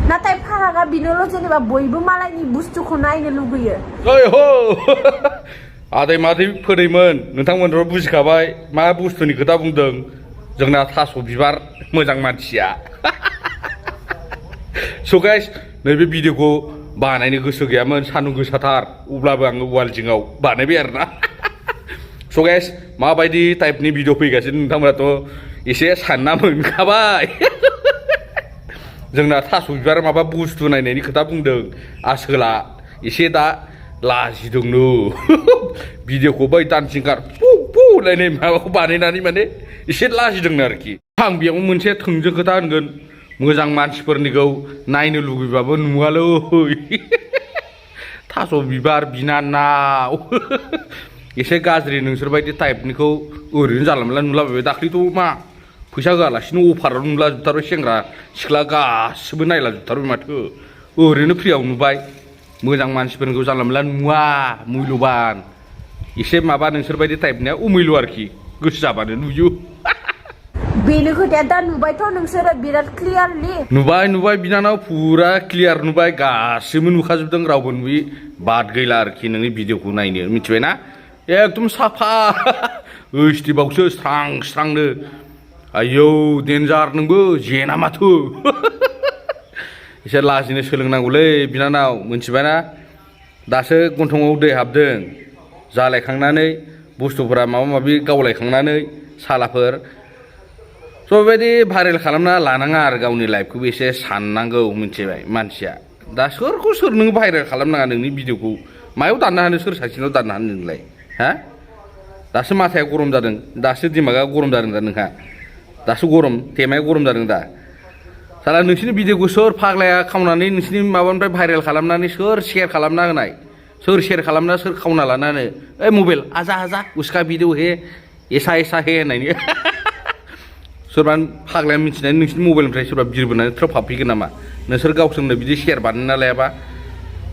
नाथाय फारागा बेनोल' जेनेबा बयबो मालायनि बुस्थुखौ नायनो लुगैयो। ओइ हो आदै मादैफोरैमोन नोंथांमोनथ' बुजिखाबाय मा बुस्थुनि खोथा बुंदों जोंना थास' बिबार मोजां मानसिया। स' गाइस नैबे भिडिअखौ बानायनो गोसो गैयामोन सान्दुं गोसाथार अब्लाबो आङो वाल जिङाव बानायबाय आरोना। स' गाइस माबायदि टाइपनि भिडिअ फैगासिनो नोंथांमोनाथ' एसे सानना मोनखाबाय। जोंना थास' बिबार माबा बुस्थु नायनायनि खोथा बुंदों आसोला एसे दा लाजिदोंनो। भिडिअखौ बै दानसिंगार पु लायनाय माबाखौ बानायनानै माने एसे लाजिदोंनो आरोखि। आं बेयाव मोनसे थोंजों खोथा होनगोन मोजां मानसिफोरनिखौ नायनो लुगैबाबो नुवालै। थास' बिबार बिनानाव एसे गाज्रि नोंसोरबायदि टाइपनिखौ ओरैनो जानला मोनला नुलाबायबाय दाख्लैथ' मा फैसा होआलासिनो अफाराव नुला जोबथारबाय सेंग्रा सिख्ला गासिबो नायला जोबथारबाय माथो ओरैनो फ्रियाव नुबाय। मोजां मानसिफोरखौ जानला मोनला नुवा मुल्यबान एसे माबा नोंसोरबायदि टाइपनिया अमुल्य आरोखि गोसो जाबानो नुयो। बेनो खोथाया दा नुबायथ' नोंसोरो बिराद क्लियारलि नुबाय बिनानाव फुरा क्लियार नुबाय गासिबो नुखाजोबदों रावबो नुयि बाद गैला आरोखि नोंनि भिडिअखौ नायनो मिथिबायना एकदम साफा ओइसटिबावसो स्रां स्रांनो आयौ देन्जार नोंबो जेना माथो। एसे लाजिनो सोलोंनांगौलै बिनानाव मिथिबायना दासो गन्थङाव दै हाबदों जालायखांनानै बुस्थुफोरा माबा माबि गावलायखांनानै सालाफोर स' बेबायदि भाइरेल खालामना लानाङा आरो गावनि लाइफखौबो एसे साननांगौ मिथिबाय मानसिया दा सोरखौ सोर नों भाइरेल खालामनाङा नोंनि भिडिअखौ मायाव दाननो हानो सोर सासेनाव दाननो हानो नोंलाय हा दासो माथाया गरम जादों दासो दिमागा गरम जादों दा नोंहा दासो गरम टेमाया गरम जादों दा साला नोंसिनि भिडिअखौ सोर फाग्लाया खावनानै नोंसिनि माबानिफ्राय भाइरेल खालामनानै सोर शेयार खालामना होनाय सोर शेयार खालामना सोर खावना लानानै ओइ मबाइल आजा आजा उसका भिडिअ हे एसा एसा हे होननायनि सोरबा फाग्लाया मिथिनानै नोंसिनि मबाइलनिफ्राय सोरबा बिरबोनानै थ्रोब हाबफैगोन नामा नोंसोर गावसोरनो बिदि शेयार बानायना लायाबा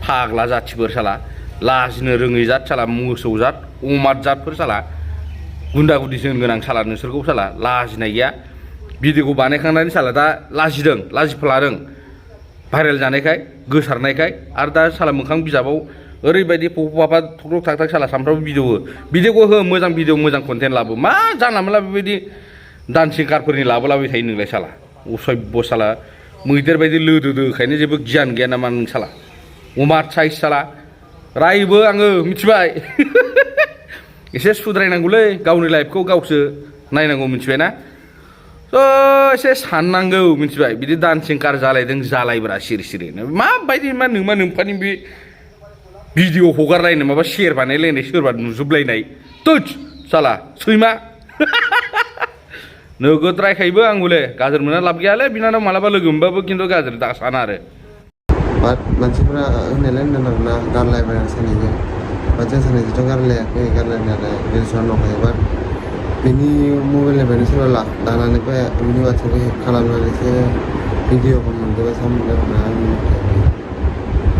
फाग्ला जाथिफोर साला लाजिनो रोङै जात साला मोसौ जात अमात जातफोर साला गुन्दा गुदिसो होनगोन आं साला नोंसोरखौ साला लाजिनाय गैया भिडिअखौ बानायखांनानै साला दा लाजिदों लाजिफ्लादों भाइरेल जानायखाय गोसारनायखाय आरो दा साला मोखां बिजाबाव ओरैबायदि फफाफा थक थाक थाक साला सामफ्रामबो भिडिअखौ हो मोजां भिडिअ मोजां कन्टेन्ट लाबो मा जानला मोनला बेबायदि दानसिंगारफोरनि लाबोलाबाय थायो नोंलाय साला असभ्य साला मैदेर बायदि लोदोदोखायनो जेबो गियान गैया नामा नों साला अमात साइज साला रायबो आङो मिथिबाय। एसे सुद्रायनांगौलै गावनि लाइफखौ गावसो नायनांगौ मिथिबायना थ' एसे साननांगौ मिथिबाय बिदि दानसिंगार जालायदों जालायब्रा सिरि सिरिनो माबायदि मा नोंफानि बे भिडिअ हगारलायनो माबा शेयार बानायलायनाय सोरबा नुजोबलायनाय तुच साला सैमा। नोगोद रायखायोबो आंबोले गाज्रि मोना लाब गैयालै बिनानाव मालाबा लोगो मोनबाबो खिन्थु गाज्रि दा साना आरो मानसिफ्रा होननायलाय होनदों ना गारलायबाय सानैजों जों सानैजोंथ' गारलायाखै गारलायनायालाय रिलेसन दंखायो बाट बेनि मबाइलनिफ्रायनो सोरबा लानानै बिनि वाट्सएपखौ हेक खालामनानैसो भिडिअखौ मोनजोबा सानदों ना आंनि मथे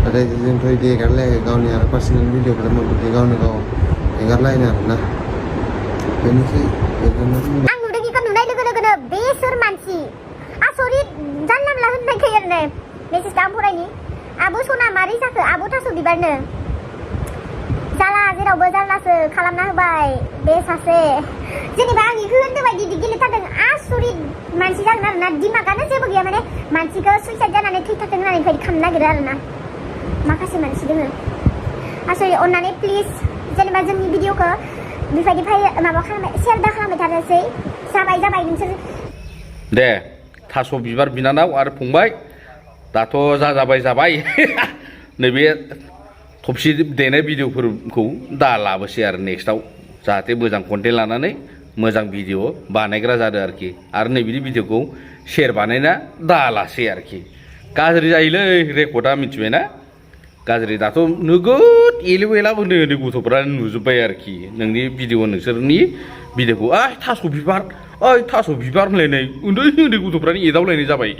नाथाय जोंथ' बिदि एगारलायाखै गावनि आरो पार्सनेल भिडिअफोर मोनबोदों गावनो गाव एगारलायनो आरोना बेनोसै बेखौनो आं नुदों इखौ नुनाय लोगो लोगोनो बे सोर मानसि आसरित जानला मोनला होननायखाय आरो मेसेज आं फरायनि आबो सना मारै जाखो आबो थास' बिबारनो जाला जेरावबो जारलासो खालामना होबाय बे सासे जेनेबा आं इखौ होनदों बायदि गेलेथारदों आसरित मानसि जागोन आरोना दिमागानो जेबो गैया माने मानसिखौ सुइसाइड जानानै थैथारदों होननानै बेबायदि खालामनो नागिरो आरोना माखासे मानसि दोङो आसरित अननानै प्लिज जेनेबा जोंनि भिडिअखौ बेबायदि माबा खालामबाय शेयार दा खालामबाय थानोसै जाबाय नोंसोर दे थास' बिबार बिनानाव आरो फंबाय दाथ' जाबाय नैबे थबसि देनाय भिडिअफोरखौ दा लाबोसै आरो नेक्स्टआव जाहाथे मोजां कन्टेन्ट लानानै मोजां भिडिअ बानायग्रा जादों आरोखि आरो नैबिदि भिडिअखौ शेयार बानायना दालासै आरोखि गाज्रि जायोलै रेकर्डआ मिथिबायना गाज्रि दाथ' नोगोद एलेव एलाब उन्दै उन्दै गथ'फ्रा नुजोब्बाय आरोखि नोंनि भिडिअ नोंसोरनि भिडिअखौ थास' बिबार होनलायनाय उन्दै उन्दै गथ'फ्रानो एदावलायनाय जाबाय।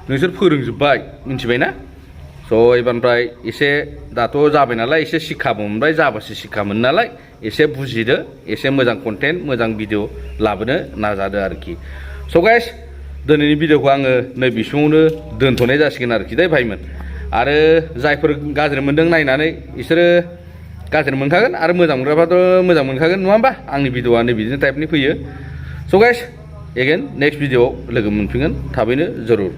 नोंसोर फोरोंजोब्बाय मिथिबायना स' एबारनिफ्राय एसे दाथ' जाबाय नालाय एसे शिक्षाबो मोनबाय जाबासो शिक्षा मोनो नालाय एसे बुजिदो एसे मोजां कन्टेन्ट मोजां भिडिअ लाबोनो नाजादो आरोखि स' गाइस दिनैनि भिडिअखौ आङो नै बिसिमावनो दोनथ'नाय जासिगोन आरोखि दे भाइमोन आरो जायफोर गाज्रि मोनदों नायनानै बिसोरो गाज्रि मोनखागोन आरो मोजां मोनग्राफ्राथ' मोजां मोनखागोन नङा होमबा आंनि भिडिअआ नै बिदिनो टाइपनि फैयो स' गाइस एगेन नेक्स्ट भिडिअआव लोगो मोनफिनगोन थाबैनो जरुर